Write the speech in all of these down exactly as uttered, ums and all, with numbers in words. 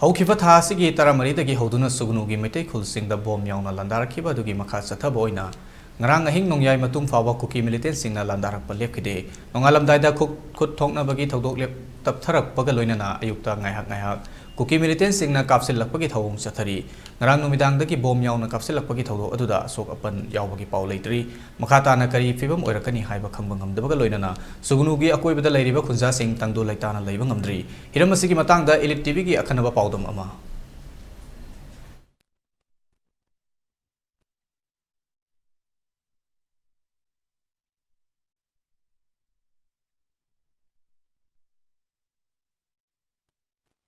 ꯍꯧꯈꯤꯕ ꯊꯥ ꯑꯁꯤꯒꯤ ꯇꯔꯥꯃꯔꯤꯗꯒꯤ ꯍꯧꯗꯨꯅ ꯁꯨꯒꯅꯨꯒꯤ ꯃꯩꯇꯩ ꯈꯨꯜꯁꯤꯡꯗ ꯕꯣꯝ ꯌꯥꯎꯅ ꯂꯥꯟꯗꯥꯔꯛꯈꯤꯕ ꯑꯗꯨꯒꯤ ꯃꯈꯥ ꯆꯠꯊꯕ ꯑꯣꯏꯅ ꯉꯔꯥꯡ ꯑꯍꯤꯡ ꯅꯣꯡꯌꯥꯏ ꯃꯇꯨꯡ ꯐꯥꯎꯕ ꯀꯨꯀꯤ ꯃꯤꯂꯤꯇꯦꯟꯁꯤꯡꯅ ꯂꯥꯟꯗꯥꯔꯛꯄ ꯂꯦꯞꯈꯤꯗꯦ꯫ ꯅꯣꯡꯉꯥꯜꯂꯝꯗꯥꯏꯗ ꯈꯨꯠ, ꯈꯨꯠ ꯊꯣꯛꯅꯕꯒꯤ ꯊꯧꯗꯣꯛ ꯂꯦꯞ-, ꯇꯞꯊꯔꯛꯄꯒ ꯂꯣꯏꯅꯅ ꯑꯌꯨꯛꯇ ꯉꯥꯏꯍꯥꯛ ꯉꯥꯏꯍꯥꯛ ꯀꯨꯀꯤ ꯃꯤꯂꯤꯇꯦꯟꯁꯤꯡꯅ ꯀꯥꯞꯁꯤꯜꯂꯛꯄꯒꯤ ꯊꯧꯑꯣꯡ ꯆꯠꯊꯔꯤ꯫ ꯉꯔꯥꯡ ꯅꯨꯃꯤꯗꯥꯡꯗꯒꯤ ꯕꯣꯝ ꯌꯥꯎꯅ ꯀꯥꯞꯁꯤꯜꯂꯛꯄꯒꯤ ꯊꯧꯗꯣꯛ ꯑꯗꯨꯗ ꯑꯁꯣꯛ ꯑꯄꯟ ꯌꯥꯎꯕꯒꯤ ꯄꯥꯎ ꯂꯩꯇ꯭ꯔꯤ꯫ ꯃꯈꯥ ꯇꯥꯅ ꯀꯔꯤ ꯐꯤꯕꯝ ꯑꯣꯏꯔꯛꯀꯅꯤ ꯍꯥꯏꯕ ꯈꯪꯕ ꯉꯝꯗꯕꯒ ꯂꯣꯏꯅꯅ ꯁꯨꯒꯅꯨꯒꯤ ꯑꯀꯣꯏꯕꯗ ꯂꯩꯔꯤꯕ ꯈꯨꯟꯖꯥꯁꯤꯡ ꯇꯪꯗꯨ ꯂꯩꯇꯥꯅ ꯂꯩꯕ ꯉꯝꯗ꯭ꯔꯤ꯫ ꯍꯤꯔꯝ ꯑꯁꯤꯒꯤ ꯃꯇꯥꯡꯗ Elite ꯇꯤꯚꯤꯒꯤ ꯑꯈꯟꯅꯕ ꯄꯥꯎꯗꯝ ꯑꯃ꯫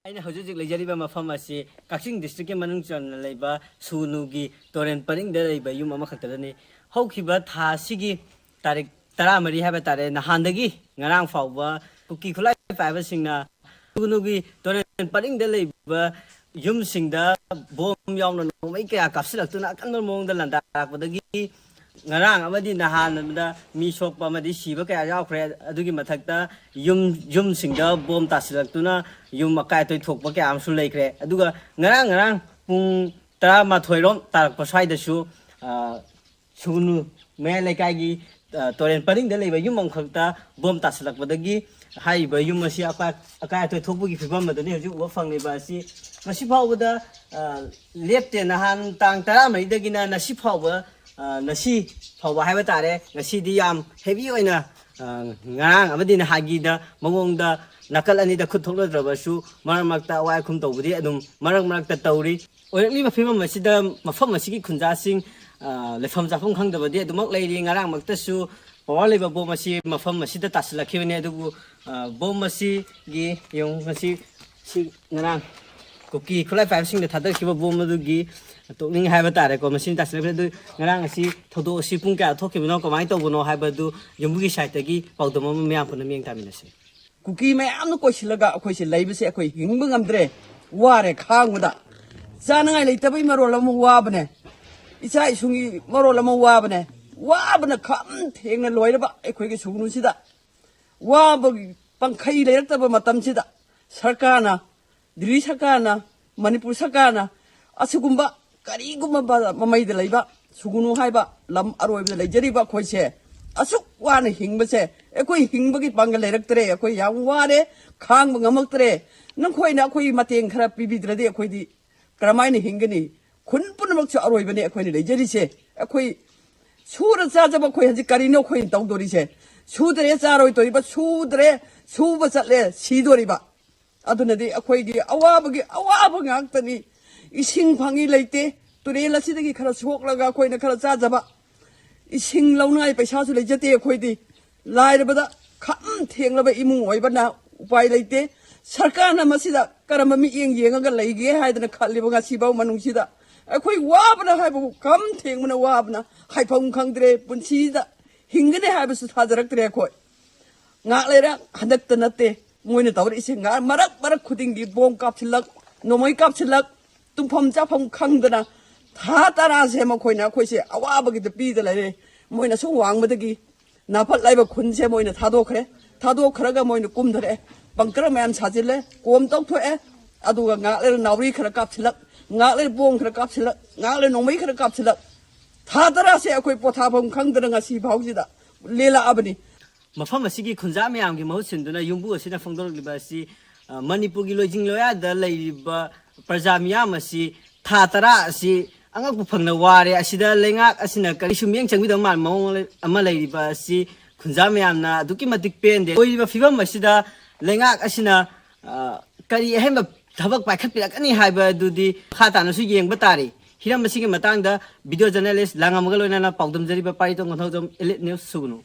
ꯑꯩꯅ ꯍꯧꯖꯤꯛ ꯍꯧꯖꯤꯛ ꯂꯩꯖꯔꯤꯕ ꯃꯐꯝ ꯑꯁꯤ ꯀꯛꯆꯤꯡ ꯗꯤꯁꯇ꯭ꯔꯤꯛꯀꯤ ꯃꯅꯨꯡ ꯆꯟꯅ ꯂꯩꯕ ꯁꯨꯒꯅꯨꯒꯤ ꯇꯨꯔꯦꯜ ꯄꯔꯤꯡꯗ ꯂꯩꯕ ꯌꯨꯝ ꯑꯃꯈꯛꯇꯗꯅꯤ꯫ ꯍꯧꯈꯤꯕ ꯊꯥ ꯑꯁꯤꯒꯤ ꯇꯥꯔꯤꯛ ꯇꯔꯥꯃꯔꯤ ꯍꯥꯏꯕ ꯇꯥꯔꯦ, ꯅꯍꯥꯟꯗꯒꯤ ꯉꯔꯥꯡ ꯐꯥꯎꯕ ꯀꯨꯀꯤ ꯈꯨꯠꯂꯥꯏ ꯄꯥꯏꯕꯁꯤꯡꯅ ꯁꯨꯒꯅꯨꯒꯤ ꯇꯨꯔꯦꯜ ꯄꯔꯤꯡꯗ ꯂꯩꯕ ꯌꯨꯝꯁꯤꯡꯗ ꯕꯣꯝ ꯌꯥꯎꯅ ꯅꯣꯡꯃꯩ ꯀꯌꯥ ꯀꯥꯞꯁꯤꯜꯂꯛꯇꯨꯅ ꯑꯀꯟꯕ ꯃꯑꯣꯡꯗ ꯂꯥꯟꯗꯥꯔꯛꯄꯗꯒꯤ ꯉꯔꯥꯡ ꯑꯃꯗꯤ ꯅꯍꯥꯟꯗ ꯃꯤ ꯁꯣꯛꯄ ꯑꯃꯗꯤ ꯁꯤꯕ ꯀꯌꯥ ꯌꯥꯎꯈ꯭ꯔꯦ꯫ ꯑꯗꯨꯒꯤ ꯃꯊꯛꯇ ꯌꯨꯝ, ꯌꯨꯝꯁꯤꯡꯗ ꯕꯣꯝ ꯇꯥꯁꯤꯜꯂꯛꯇꯨꯅ ꯌꯨꯝ ꯑꯀꯥꯏ ꯑꯇꯣꯏ ꯊꯣꯛꯄ ꯀꯌꯥ ꯑꯃꯁꯨ ꯂꯩꯈ꯭ꯔꯦ꯫ ꯑꯗꯨꯒ ꯉꯔꯥꯡ, ꯉꯔꯥꯡ ꯄꯨꯡ ꯇꯔꯥꯃꯥꯊꯣꯏ ꯔꯣꯝ ꯇꯥꯔꯛꯄ ꯁ꯭ꯋꯥꯏꯗꯁꯨ, ꯑ, ꯁꯨꯒꯅꯨ ꯃꯌꯥꯏ ꯂꯩꯀꯥꯏꯒꯤ, ꯑ, ꯇꯨꯔꯦꯜ ꯄꯔꯤꯡꯗ ꯂꯩꯕ ꯌꯨꯝ ꯑꯃꯈꯛꯇ ꯕꯣꯝ ꯇꯥꯁꯤꯜꯂꯛꯄꯗꯒꯤ ꯍꯥꯏꯔꯤꯕ ꯌꯨꯝ ꯑꯁꯤ ꯑꯀꯥꯏ, ꯑꯀꯥꯏ ꯑꯇꯣꯏ ꯊꯣꯛꯄꯒꯤ ꯐꯤꯕꯝ ꯑꯗꯨꯅꯤ ꯍꯧꯖꯤꯛ ꯎꯕ ꯐꯪꯂꯤꯕ ꯑꯁꯤ꯫ ꯉꯁꯤ ꯐꯥꯎꯕꯗ, ꯑ, ꯂꯦꯞꯇꯦ꯫ ꯅꯍꯥꯟ ꯇꯥꯡ ꯇꯔꯥꯃꯔꯤꯗꯒꯤꯅ ꯉꯁꯤ ꯐꯥꯎꯕ, ꯑ, ꯉꯁꯤ ꯐꯥꯎꯕ ꯍꯥꯏꯕ ꯇꯥꯔꯦ, ꯉꯁꯤꯗꯤ ꯌꯥꯝ heavy ꯑꯣꯏꯅ, ꯑ, ꯉꯔꯥꯡ ꯑꯃꯗꯤ ꯅꯍꯥꯟꯒꯤꯗ ꯃꯑꯣꯡꯗ ꯅꯥꯀꯜ ꯑꯅꯤꯗ ꯈꯨꯠ ꯊꯣꯛꯅꯗ꯭ꯔꯕꯁꯨ ꯃꯔꯛ ꯃꯔꯛꯇ ꯑꯋꯥꯏ ꯑꯈꯨꯝ ꯇꯧꯕꯗꯤ ꯑꯗꯨꯝ ꯃꯔꯛ ꯃꯔꯛꯇ ꯇꯧꯔꯤ꯫ ꯑꯣꯏꯔꯛꯂꯤꯕ ꯐꯤꯕꯝ ꯑꯁꯤꯗ ꯃꯐꯝ ꯑꯁꯤꯒꯤ ꯈꯨꯟꯖꯥꯁꯤꯡ, ꯑ, ꯂꯩꯐꯝ ꯆꯥꯐꯝ ꯈꯪꯗꯕꯗꯤ ꯑꯗꯨꯃꯛ ꯂꯩꯔꯤ꯫ ꯉꯔꯥꯡꯃꯛꯇꯁꯨ ꯄꯋꯥꯔ ꯂꯩꯕ ꯕꯣꯝ ꯑꯁꯤ ꯃꯐꯝ ꯑꯁꯤꯗ ꯇꯥꯁꯤꯜꯂꯛꯈꯤꯕꯅꯤ꯫ ꯑꯗꯨꯕꯨ, ꯑ, ꯕꯣꯝ ꯑꯁꯤꯒꯤ ꯌꯦꯡꯉꯨ, ꯉꯁꯤ ꯁꯤ ꯉꯔꯥꯡ ꯀꯨꯀꯤ ꯈꯨꯠꯂꯥꯏ ꯄꯥꯏꯕꯁꯤꯡꯅ ꯊꯥꯗꯔꯛꯈꯤꯕ ꯕꯣꯝ ꯑꯗꯨꯒꯤ ꯇꯣꯛꯅꯤꯡ ꯍꯥꯏꯕ ꯇꯥꯔꯦꯀꯣ, ꯃꯁꯤꯅ ꯇꯥꯁꯤꯜꯂꯛꯈ꯭ꯔꯦ꯫ ꯑꯗꯨ ꯉꯔꯥꯡ ꯑꯁꯤ ꯊꯧꯗꯣꯛ ꯑꯁꯤ ꯄꯨꯡ ꯀꯌꯥ ꯊꯣꯛꯈꯤꯕꯅꯣ, ꯀꯃꯥꯏꯅ ꯇꯧꯕꯅꯣ ꯍꯥꯏꯕꯗꯨ ꯌꯨꯝꯕꯨꯒꯤ ꯁꯥꯏꯠꯇꯒꯤ ꯄꯥꯎꯗꯝ ꯑꯃ ꯃꯌꯥꯝ ꯄꯨꯟꯅ ꯃꯤꯠꯌꯦꯡ ꯇꯥꯃꯤꯟꯅꯁꯤ꯫ ꯀꯨꯀꯤ ꯃꯌꯥꯝꯅ ꯀꯣꯏꯁꯤꯜꯂꯒ ꯑꯩꯈꯣꯏꯁꯦ ꯂꯩꯕꯁꯦ ꯑꯩꯈꯣꯏ ꯍꯤꯡꯕ ꯉꯝꯗ꯭ꯔꯦ, ꯋꯥꯔꯦ ꯈꯥꯡꯕꯗ꯫ ꯆꯥꯅꯉꯥꯏ ꯂꯩꯇꯕꯒꯤ ꯃꯔꯣꯜ ꯑꯃ ꯋꯥꯕꯅꯦ, ꯏꯆꯥ ꯏꯁꯨꯒꯤ ꯃꯔꯣꯜ ꯑꯃ ꯋꯥꯕꯅꯦ꯫ ꯋꯥꯕꯅ ꯈꯝ ꯊꯦꯡꯅ ꯂꯣꯏꯔꯕ ꯑꯩꯈꯣꯏꯒꯤ ꯁꯨꯒꯅꯨꯁꯤꯗ ꯋꯥꯕꯒꯤ ꯄꯪꯈꯩ ꯂꯩꯔꯛꯇꯕ ꯃꯇꯝꯁꯤꯗ ꯁꯔꯀꯥꯔꯅ ꯗꯤꯜꯂꯤ ꯁꯔꯀꯥꯔꯅ, ꯃꯅꯤꯄꯨꯔ ꯁꯔꯀꯥꯔꯅ ꯑꯁꯤꯒꯨꯝꯕ ꯀꯔꯤꯒꯨꯝꯕ ꯃꯃꯩꯗ ꯂꯩꯕ ꯁꯨꯒꯅꯨ ꯍꯥꯏꯕ ꯂꯝ ꯑꯔꯣꯏꯕꯗ ꯂꯩꯖꯔꯤꯕ ꯑꯩꯈꯣꯏꯁꯦ, ꯑꯁꯨꯛ ꯋꯥꯅ ꯍꯤꯡꯕꯁꯦ, ꯑꯩꯈꯣꯏ ꯍꯤꯡꯕꯒꯤ ꯄꯥꯡꯒꯜ ꯂꯩꯔꯛꯇ꯭ꯔꯦ꯫ ꯑꯩꯈꯣꯏ ꯌꯥꯝ ꯋꯥꯔꯦ, ꯈꯥꯡꯕ ꯉꯝꯃꯛꯇ꯭ꯔꯦ꯫ ꯅꯈꯣꯏꯅ ꯑꯩꯈꯣꯏ ꯃꯇꯦꯡ ꯈꯔ ꯄꯤꯕꯤꯗ꯭ꯔꯗꯤ ꯑꯩꯈꯣꯏꯗꯤ ꯀꯔꯝꯍꯥꯏꯅ ꯍꯤꯡꯒꯅꯤ? ꯈꯨꯟ ꯄꯨꯝꯅꯃꯛꯁꯨ ꯑꯔꯣꯏꯕꯅꯤ ꯑꯩꯈꯣꯏꯅ ꯂꯩꯖꯔꯤꯁꯦ꯫ ꯑꯩꯈꯣꯏ ꯁꯨꯔ ꯆꯥꯖꯕ ꯑꯩꯈꯣꯏ ꯍꯧꯖꯤꯛ ꯀꯔꯤꯅꯣ ꯑꯩꯈꯣꯏꯅ ꯇꯧꯗꯣꯔꯤꯁꯦ? ꯁꯨꯗ꯭ꯔꯦ ꯆꯥꯔꯣꯏꯗꯣꯔꯤꯕ, ꯁꯨꯗ꯭ꯔꯦ ꯁꯨꯕ ꯆꯠꯂꯦ ꯁꯤꯗꯣꯔꯤꯕ꯫ ꯑꯗꯨꯅꯗꯤ ꯑꯩꯈꯣꯏꯗꯤ ꯑꯋꯥꯕꯒꯤ ꯑꯋꯥꯕ ꯉꯥꯛꯇꯅꯤ꯫ ꯏꯁꯤꯡ ꯐꯪꯉꯤ ꯂꯩꯇꯦ, ꯇꯨꯔꯦꯜ ꯑꯁꯤꯗꯒꯤ ꯈꯔ ꯁꯣꯛꯂꯒ ꯑꯩꯈꯣꯏꯅ ꯈꯔ ꯆꯥꯖꯕ꯫ ꯏꯁꯤꯡ ꯂꯧꯅꯉꯥꯏ ꯄꯩꯁꯥꯁꯨ ꯂꯩꯖꯗꯦ ꯑꯩꯈꯣꯏꯗꯤ꯫ ꯂꯥꯏꯔꯕꯗ ꯈꯝ ꯊꯦꯡꯂꯕ ꯏꯃꯨꯡ ꯑꯣꯏꯕꯅ ꯎꯄꯥꯏ ꯂꯩꯇꯦ꯫ ꯁꯔꯀꯥꯔꯅ ꯃꯁꯤꯗ ꯀꯔꯝꯕ ꯃꯤꯠꯌꯦꯡ ꯌꯦꯡꯉꯒ ꯂꯩꯒꯦ ꯍꯥꯏꯗꯅ ꯈꯜꯂꯤꯕ ꯉꯁꯤꯐꯥꯎ ꯃꯅꯨꯡꯁꯤꯗ? ꯑꯩꯈꯣꯏ ꯋꯥꯕꯅ ꯍꯥꯏꯕꯕꯨ, ꯈꯝ ꯊꯦꯡꯕꯅ ꯋꯥꯕꯅ ꯍꯥꯏꯐꯝ ꯈꯪꯗ꯭ꯔꯦ꯫ ꯄꯨꯟꯁꯤꯗ ꯍꯤꯡꯒꯅꯤ ꯍꯥꯏꯕꯁꯨ ꯊꯥꯖꯔꯛꯇ꯭ꯔꯦ ꯑꯩꯈꯣꯏ꯫ ꯉꯥꯏꯍꯥꯛ ꯂꯩꯔ ꯍꯟꯗꯛꯇ ꯅꯠꯇꯦ ꯃꯣꯏꯅ ꯇꯧꯔꯛꯏꯁꯦ, ꯉꯥꯏꯍꯥꯛ ꯃꯔꯛ ꯃꯔꯛ ꯈꯨꯗꯤꯡꯒꯤ ꯕꯣꯝ ꯀꯥꯞꯁꯤꯜꯂꯛ, ꯅꯣꯡꯃꯩ ꯀꯥꯞꯁꯤꯜꯂꯛ, ꯇꯨꯝꯐꯝ ꯆꯥꯐꯝ ꯈꯪꯗꯅ ꯊꯥ ꯇꯔꯥꯁꯦ ꯃꯈꯣꯏꯅ ꯑꯩꯈꯣꯏꯁꯦ ꯑꯋꯥꯕꯒꯤꯗ ꯄꯤꯗ ꯂꯩꯔꯦ꯫ ꯃꯣꯏꯅ ꯁꯨꯝ ꯋꯥꯡꯕꯗꯒꯤ ꯅꯥꯐꯠ ꯂꯥꯏꯕ ꯈꯨꯟꯁꯦ ꯃꯣꯏꯅ ꯊꯥꯗꯣꯛꯈ꯭ꯔꯦ꯫ ꯊꯥꯗꯣꯛꯈ꯭ꯔꯒ ꯃꯣꯏꯅ ꯀꯨꯝꯊꯔꯛꯑꯦ꯫ ꯕꯪꯀꯔ ꯃꯌꯥꯝ ꯁꯥꯖꯤꯜꯂꯦ꯫ ꯀꯣꯝ ꯇꯧꯊꯣꯛꯑꯦ꯫ ꯑꯗꯨꯒ ꯉꯥꯏꯍꯥꯛ ꯂꯩꯔ ꯅꯥꯎꯔꯤ ꯈꯔ ꯀꯥꯞꯁꯤꯜꯂꯛ, ꯉꯥꯏꯍꯥꯛ ꯂꯩꯔ ꯕꯣꯝ ꯈꯔ ꯀꯥꯞꯁꯤꯜꯂꯛ, ꯉꯥꯏꯍꯥꯛ ꯂꯩꯔ ꯅꯣꯡꯃꯩ ꯈꯔ ꯀꯥꯞꯁꯤꯜꯂꯛ, ꯊꯥ ꯇꯔꯥꯁꯦ ꯑꯩꯈꯣꯏ ꯄꯣꯊꯥꯐꯝ ꯈꯪꯗꯅ ꯉꯁꯤ ꯐꯥꯎꯁꯤꯗ ꯂꯦꯜꯂꯛꯑꯕꯅꯤ꯫ ꯃꯐꯝ ꯑꯁꯤꯒꯤ ꯈꯨꯟꯖꯥ ꯃꯌꯥꯝꯒꯤ ꯃꯍꯨꯠ ꯁꯤꯟꯗꯨꯅ ꯌꯨꯝꯕꯨ ꯑꯁꯤꯅ ꯐꯣꯡꯗꯣꯔꯛꯂꯤꯕ ꯑꯁꯤ, ꯑ, ꯃꯅꯤꯄꯨꯔꯒꯤ ꯂꯣꯏꯖꯤꯡ ꯂꯣꯌꯥꯗ ꯂꯩꯔꯤꯕ ꯄ꯭ꯔꯖꯥ ꯃꯤꯌꯥꯝ ꯑꯁꯤ ꯊꯥ ꯇꯔꯥ ꯑꯁꯤ ꯑꯉꯛꯄ ꯐꯪꯅ ꯋꯥꯔꯦ꯫ ꯑꯁꯤꯗ ꯂꯩꯉꯥꯛ ꯑꯁꯤꯅ ꯀꯔꯤꯁꯨ ꯃꯤꯠꯌꯦꯡ ꯆꯪꯕꯤꯗꯕ ꯃꯥꯟꯕ ꯃꯑꯣꯡ ꯑꯃ ꯂꯩꯔꯤꯕ ꯑꯁꯤ ꯈꯨꯟꯖꯥ ꯃꯌꯥꯝꯅ ꯑꯗꯨꯛꯀꯤ ꯃꯇꯤꯛ ꯄꯦꯟꯗꯦ꯫ ꯑꯣꯏꯔꯤꯕ ꯐꯤꯕꯝ ꯑꯁꯤꯗ ꯂꯩꯉꯥꯛ ꯑꯁꯤꯅ, ꯑ, ꯀꯔꯤ ꯑꯍꯦꯟꯕ ꯊꯕꯛ ꯄꯥꯏꯈꯠꯄꯤꯔꯛꯀꯅꯤ ꯍꯥꯏꯕꯗꯨꯗꯤ ꯃꯈꯥ ꯇꯥꯅꯁꯨ ꯌꯦꯡꯕ ꯇꯥꯔꯤ꯫ ꯍꯤꯔꯝ ꯑꯁꯤꯒꯤ ꯃꯇꯥꯡꯗ ꯚꯤꯗꯤꯑꯣ ꯖꯔꯅꯦꯂꯤꯁ ꯂꯥꯡꯉꯝꯃꯒ ꯂꯣꯏꯅꯅ ꯄꯥꯎꯗꯝꯖꯔꯤꯕ ꯄꯥꯔꯤꯇꯣꯝ ꯀꯣꯟꯊꯧꯖꯝ, Elite News ꯁꯨꯒꯅꯨ꯫